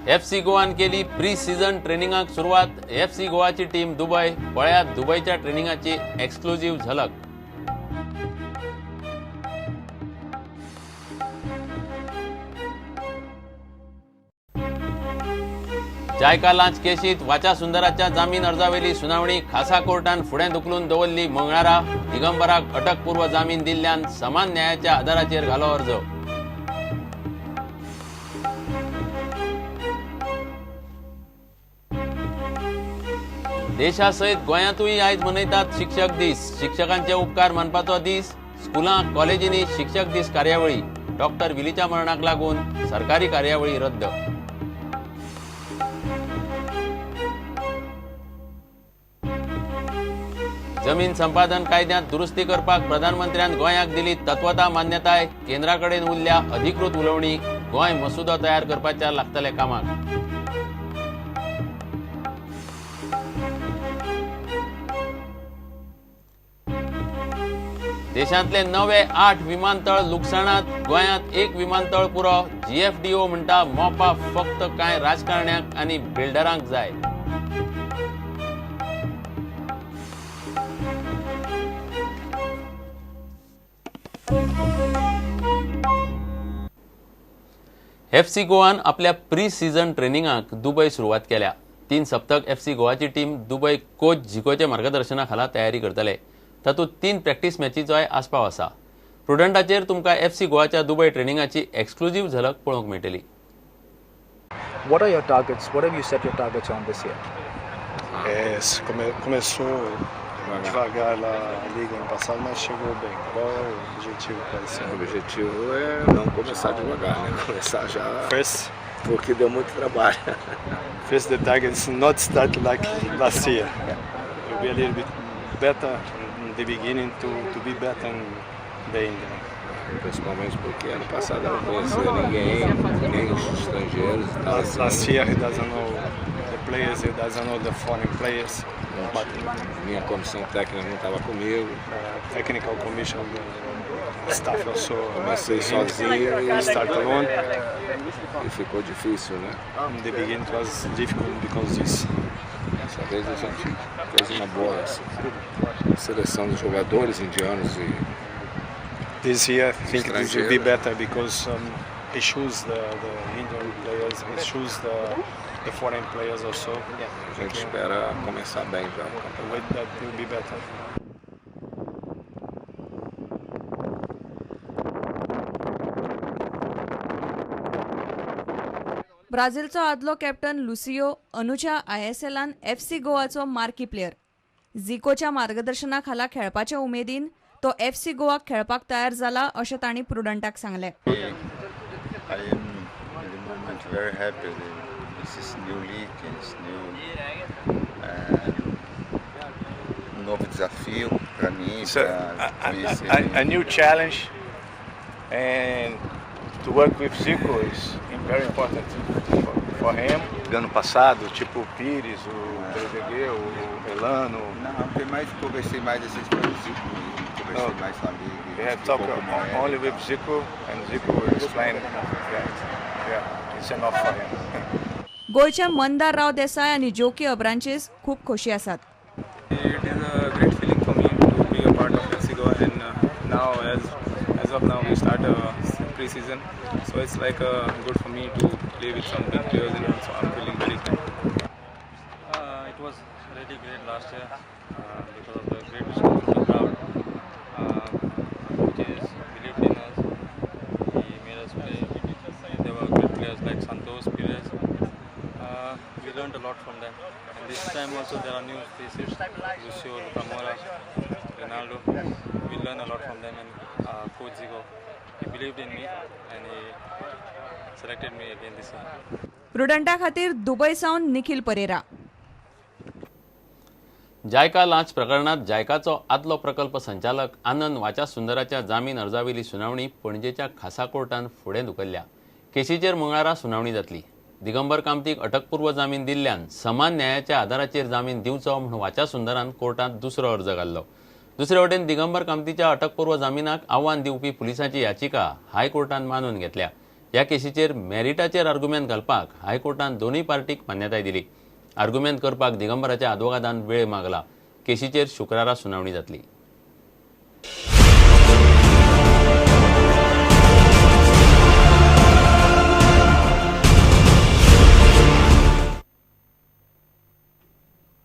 FC गोवान केली pre season ट्रेनिंगाक सुरवात. FC गोवाची टीम दुबय. पळयात दुबयच्या ट्रेनिंगाची एक्सक्लुझिव्ह झलक. जायका लांच केशीत वाचा सुंदराच्या जामीन अर्जावेली सुनावणी खासा कोर्टान फुडें धुकलून दवरली. मंगळारा दिगंबराक अटकपूर्व जामीन दिल्ल्यान समान न्यायाच्या आदाराचेर घालो अर्ज. देशासयत गोंयांतूय आयज मनयतात शिक्षक दीस. शिक्षकांचे उपकार मानपाचो दीस. स्कुलां कॉलेजींनी शिक्षक दीस कार्यावळी. डॉक्टर विलीच्या मरणाक लागून सरकारी कार्यावळी रद्द. जमीन संपादन कायद्यांत दुरुस्ती करपाक प्रधानमंत्र्यान गोंयाक दिली तत्वता मान्यताय. केंद्रा कडेन उरल्या अधिकृत उलोवणी. गोंय मसुदो तयार करपाच्या लागतले कामाक. देशांतले नवे 8 विमानतळ लुकसाणात. गोंयांत एक विमानतळ पुरो. जीएफडीओ म्हणटा मोपा फक्त कांय राजकारण्यांक आनी बिल्डरांक जाय. एफसी गोवान आपल्या प्री सीझन ट्रेनिंगाक दुबय सुरवात केल्या. 3 सप्तक एफसी गोवाची टीम दुबय कोच झिकोच्या मार्गदर्शना खाला तयारी करतले. तातूंत 3 प्रॅक्टीस मॅचीचोय आस्पाव आसा. प्रुडंटाचेर तुमकां एफसी गोवाच्या दुबय ट्रेनिंगाची एक्सक्लुझिव्ह झलक पळोवंक मेळटली. What are your targets? What have you set your targets on this year? Yes, começou devagar lá a liga ano passado, mas chegou bem. Qual é o objetivo para esse ano? O objetivo é não começar devagar, né? Começar já. First, porque deu muito trabalho. First, the target is not start like last year. It will be a little bit better in the beginning to be better in the end. Principalmente porque ano passado eu não conhecia ninguém, nem os estrangeiros e tal. Last year he doesn't know the players, he doesn't know the foreign players. But minha comissão técnica não estava comigo. Technical commission, the staff also. Comecei sozinho e start alone. E ficou difícil, né? In the beginning it was difficult because this. Dessa vez a gente fez uma boa seleção de jogadores indianos e this year I think this will be better because he chose the Indian players, he chose the foreign players also. A gente espera começar bem já o campeonato. That will be better. ब्राझीलचो आदलो captain Lucio अनुच्या आयएसएलान FC गोवाचो marquee player. झिकोच्या मार्गदर्शना खाला खेळपाच्या उमेदीन तो एफसी गोवाक खेळपाक तयार जाला अशें तांणी प्रुडंटाक सांगलें. I am in the moment very happy. This is new league, it's new, novo desafio para mim, para conhecer a new challenge, and to work with Zico is very important for him. Ano passado, tipo o Pires, o Trezeguet, o Elano. Não, tem mais, conversei mais esses com o Zico, conversei mais amigo. We have talked only with Zico, and Zico explained that, yeah, it's enough for him. गोंयच्या मंदार राव देसाय आनी जोकी अब्रांचेस खूब खोशी आसात. It is a great feeling for me to be a part of FC Goa, and now as of now we start pre-season, so it's like good for me to play with some big players, and also I'm feeling very good. It was really great last year because of the great response of the crowd, which is believed in us. He made us play. There were great players like Santos, Pires. We learned a lot from them. And this time also there are new faces, Lucio, Luca Mora, Ronaldo. We learn a lot from them, and Coach Zico, he believed in me and he selected me again this year. प्रुडंटा खातीर Dubai सावन निखिल परेरा. जायका लांच प्रकरणात जायकाचो आदलो प्रकल्प संचालक आनंद वाचा सुंदराच्या जामीन अर्जावेली सुनावणी पणजेच्या खासा कोर्टान फुडें धुकल्ल्या. केशीचेर मंगळारा सुनावणी जातली. दिगंबर कामतीक अटकपूर्व जामीन दिल्ल्यान समान न्यायाच्या आदाराचेर जामीन दिवचो म्हूण वाचा सुंदरान कोर्टांत दुसरो अर्ज घाल्लो. दुसरे वटेन दिगंबर कामतीच्या अटकपूर्व जामिनाक आव्हान दिवपी पुलिसांची याचिका हायकोर्टान मानून घेतल्या. ह्या केशीचेर मेरिटाचेर आर्गुमेंत घालपाक हायकोर्टान दोनूय पार्टीक मान्यताय दिली. आर्गुमेंत करपाक दिगंबराच्या आदवोगादान वेळ मागला. केशीचेर शुक्रारा सुनावणी जातली.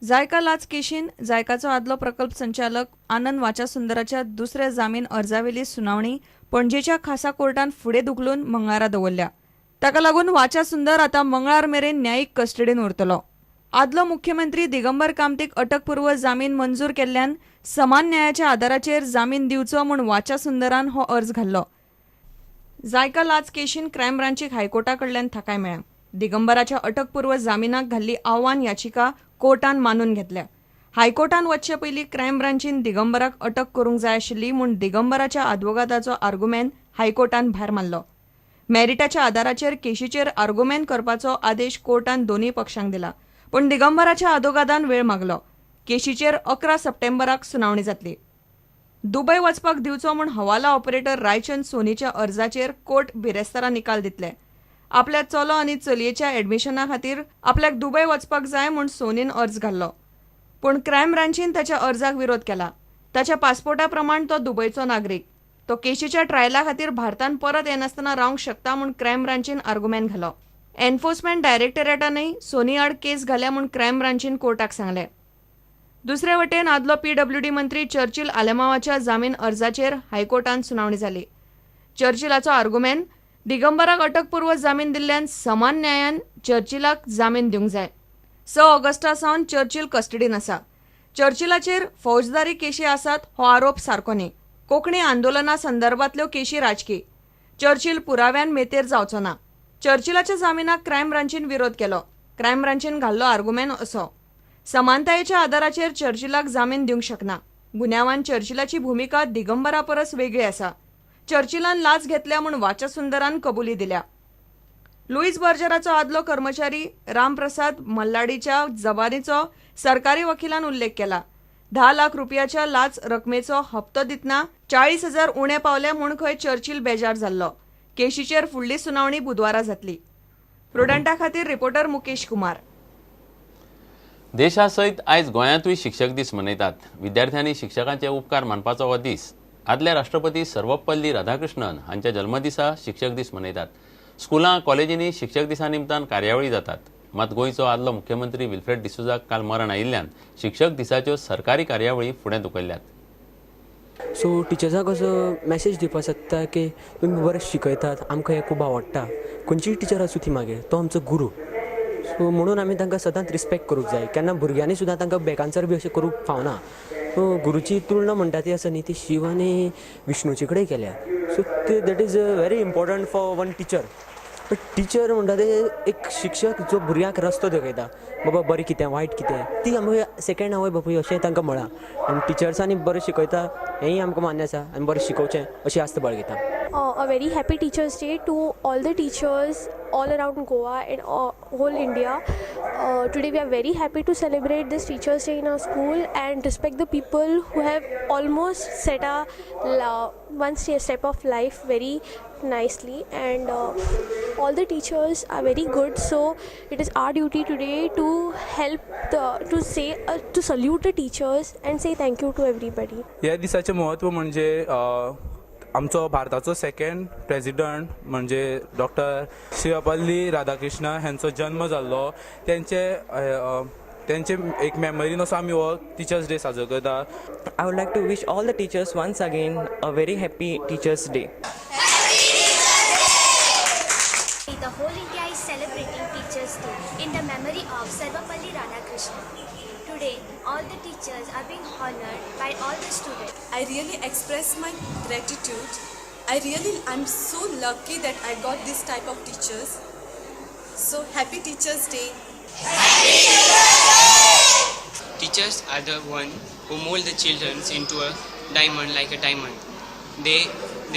जायका लाच केशीन जायकाचो आदलो प्रकल्प संचालक आनंद वाचासुंदराच्या दुसऱ्या जामीन अर्जावेली सुनावणी पणजेच्या खासा कोर्टान फुडें धुकलून मंगळारा दवरल्या. ताका लागून वाचासुंदर आतां मंगळार मेरेन न्यायीक कस्टडीन उरतलो. आदलो मुख्यमंत्री दिगंबर कामतीक अटकपूर्व जामीन मंजूर केल्ल्यान समान न्यायाच्या आदाराचेर जामीन दिवचो म्हूण वाचासुंदरान हो अर्ज घाल्लो. जायका लाच केशीन क्रायम ब्रांचीक हायकोर्टा कडल्यान थाकाय मेळ्ळ्या. दिगंबराच्या अटकपूर्व जामिनाक घाल्ली आव्हान याचिका कोर्टान मानून घेतल्या. हायकोर्टान वचचे पयलीं क्रायम ब्रांचीन दिगंबराक अटक करूंक जाय आशिल्ली म्हूण दिगंबराच्या आदवोगादाचो आर्गुमेंत हायकोर्टान भायर मारलो. मेरिटाच्या आदाराचेर केशीचेर आर्गुमेंत करपाचो आदेश कोर्टान दोनूय पक्षांक दिला, पूण दिगंबराच्या आदवोगादान वेळ मागलो. केशीचेर 11 सप्टेंबराक सुनावणी जातली. दुबय वचपाक दिवचो म्हूण हवाला ऑपरेटर रायचंद सोनीच्या अर्जाचेर कोर्ट बिरेस्तारा निकाल दितले. आपल्या चलो आनी चलयेच्या एडमिशना खातीर आपल्याक दुबय वचपाक जाय म्हूण सोनीन अर्ज घाल्लो, पूण क्रायम ब्रांचीन ताच्या अर्जाक विरोध केला. ताच्या पासपोर्टा प्रमाण तो दुबयचो नागरीक. तो केशीच्या ट्रायला खातीर भारतान परत येनासतना रावंक शकता म्हूण क्रायम ब्रांचीन आर्गुमेंत घालो. एन्फोर्समेंट डायरेक्टरेटानय सोनी आड केस घाल्या म्हूण क्रायम ब्रांचीन कोर्टाक सांगलें. दुसरे वटेन आदलो पीडब्ल्यूडी मंत्री चर्चिल आलेमावाच्या जामीन अर्जाचेर हायकोर्टान सुनावणी जाली. चर्चिलाचो आर्गुमेंत दिगंबराक अटकपूर्व जामीन दिल्ल्यान समान न्यायान चर्चिलाक जामीन दिवंक जाय. 6 ऑगस्टा सावन चर्चिल कस्टडीन आसा. चर्चिलाचेर फौजदारी केशी आसात हो आरोप सारको न्ही. कोंकणी आंदोलना संदर्भातल्यो केशी राजकी. चर्चिल पुराव्यान मेतेर जावचो ना. चर्चिलाच्या जामिनाक क्रायम ब्रांचीन विरोध केलो. क्रायम ब्रांचीन घाल्लो आर्गुमेंत असो, समानतायेच्या आदाराचेर चर्चिलाक जामीन दिवंक शकना. गुन्यांवान चर्चिलाची भुमिका दिगंबरा परस वेगळी आसा. चर्चिलान लाच घेतल्या म्हूण वाचासुंदरान कबुली दिल्या. लुईस बर्जराचो आदलो कर्मचारी रामप्रसाद मल्लाडीच्या जबानीचो सरकारी वकिलान उल्लेख केला. 10 लाख रुपयाच्या लाच रकमेचो हप्तो दितना 40,000 उणे पावले म्हूण खंय चर्चिल बेजार जाल्लो. केशीचेर फुडली सुनावणी बुधवारा जातली. प्रुडंटा खातीर रिपोर्टर मुकेश कुमार. देशा सयत आयज गोंयांतूय शिक्षक दीस मनयतात. विद्यार्थ्यांनी शिक्षकांचे उपकार मानपाचो हो दीस. आदले राष्ट्रपती सर्वपल्ली राधाकृष्णन हांच्या जल्मदिसा शिक्षक दीस मनयतात. स्कुलां कॉलेजींनी शिक्षक दिसा निमतान कार्यावळी जातात. मात गोंयचो आदलो मुख्यमंत्री विल्फ्रेड डिसोझाक काल मरण आयिल्ल्यान शिक्षक दिसाच्यो सरकारी कार्यावळी फुडें धुकल्ल्यात. सो टिचर्सांक असो मॅसेज दिवपाक सोदता की तुमी बरें शिकयतात, आमकां हें खूब आवडटा. खंयचीय टिचर आसूं ती मागीर तो आमचो गुरू. सो म्हणून आमी तांकां सदांच रिस्पेक्ट करूंक जाय. केन्ना भुरग्यांनी सुद्दां तांकां बेकांसर बी अशें करूंक फावना. सो गुरुची तुलना म्हणटा ती आसा न्ही, ती शिव आनी विष्णूचे कडेन केल्या. सो ते that is very important for one teacher. But teacher म्हणटा ते एक शिक्षक जो भुरग्यांक रस्तो दाखयता, बाबा बरें कितें वायट कितें, ती आमकां सेकेंड आवय बापूय अशें तांकां म्हळां. आनी टिचर्सांनी बरें शिकयता हेंय आमकां मान्य आसा आनी बरें शिकोवचें अशी आस्त बाळगिता. A very happy Teachers' Day to all the teachers all around Goa and whole India. Today we are very happy to celebrate this Teachers' Day in our school and respect the people who have almost set a one step of life very nicely, and all the teachers are very good, so it is our duty today to help to say to salute the teachers and say thank you to everybody. ह्या दिसाचें म्हत्व म्हणजे आमचो भारताचो second president म्हणजे doctor Sarvepalli Radhakrishna हांचो जन्म जाल्लो. तेंचे एक मेमरीन असो आमी हो टिचर्स डे साजरो करता. I would like to wish all the teachers once again a very happy Teachers' Day. The whole India is celebrating Teachers' Day in the memory of Sarvepalli Radhakrishnan. Today, all the teachers are being honored by all the students. I really express my gratitude. I'm so lucky that I got this type of teachers. So happy Teachers' Day. Happy Teachers' Day! Teachers are the one who mold the children into a diamond, like a diamond. They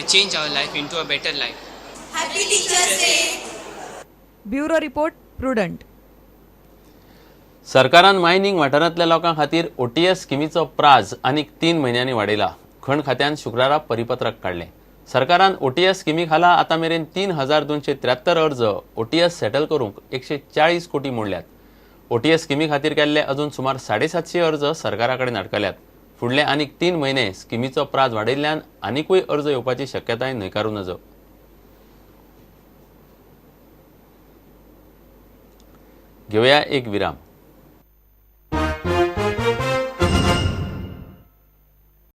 change our life into a better life. Happy Teachers' Day. Bureau report, Prudent. सरकारान mining वाठारांतल्या लोकां खातीर OTS स्किमीचो Praj आनीक 3 म्हयन्यांनी वाडयला. खण खात्यान शुक्रारा परिपत्रक काडलें. सरकारान ओटीएस स्किमी खाला आतां मेरेन 3273 अर्ज ओटीएस सेटल करूंक 140 कोटी मोडल्यात. ओटीएस स्किमी खातीर केल्ले अजून सुमार 750 अर्ज सरकारा कडेन अडकल्यात. फुडले आनीक 3 म्हयने स्किमीचो प्राज वाडयल्ल्यान आनिकूय अर्ज येवपाची शक्यताय न्हयकारूं नजो. घेवया एक विराम.